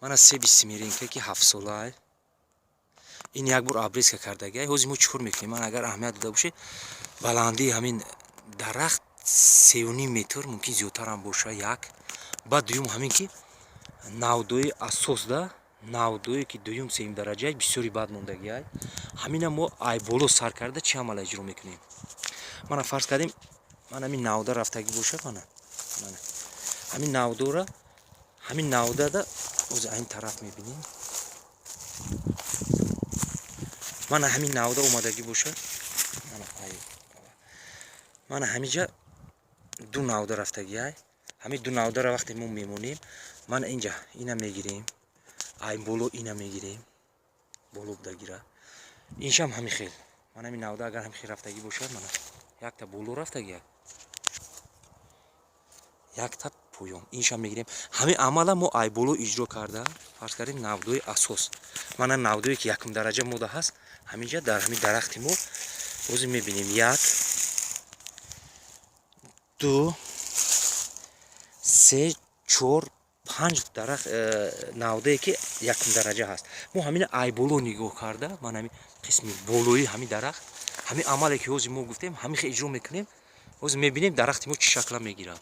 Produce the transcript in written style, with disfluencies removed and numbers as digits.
Мана себи Семеренко, ки 7-солаа. Ин як бор обрезка кардагиай. Ҳозир мо чӣ кор мекунем? Ман агар аҳамият дода бошед, баландии ҳамин дарахт 3,5 метр, мумкин зиёдтарам боша. Як, баъд дуюм, ҳамин ки навдои асосда, навдое ки дуюм, сеюм дараҷаи бисёри бад мондагиай. Ҳамина мо ай боло сар карда чӣ амала иҷро мекунем? Мана, фарз кардем, ман ҳамин навда рафтагӣ бошад, мана, мана ҳамин навдора, ҳамин навдада оз айн тараф мебинем. Мана ҳамин навда омадагӣ бошад, мана ҳамиҷа ду навда рафтагиай. Ҳамин ду навдара вақте мо мемонем, мана инҷа ина мегирем, ай боло ина мегирем, боло будагира. Иншам ҳамин хел. Мана ҳамин навда агар ҳамин хел рафтагӣ бошад, мана якта боло рафтагиай, якта поён, иншам мегирем. Ҳамин амала мо ай боло иҷро карда, фарз кардем, навдои асос, мана навдое ки якум дараҷа мода ҳаст, ҳаминҷа дар ҳамин дарахти мо ҳозир мебинем: як, ду, се, чор, панҷ дарахт навдае ки якум дараҷа ҳаст. Мо ҳамина ай боло нигоҳ карда, ман ҳамин қисми болои ҳамин дарахт, ҳамин амале ки ҳозир мо гуфтем, ҳамин хел иҷро мекунем. Ҳозир мебинем, дарахти мо чӣ шакла мегирад.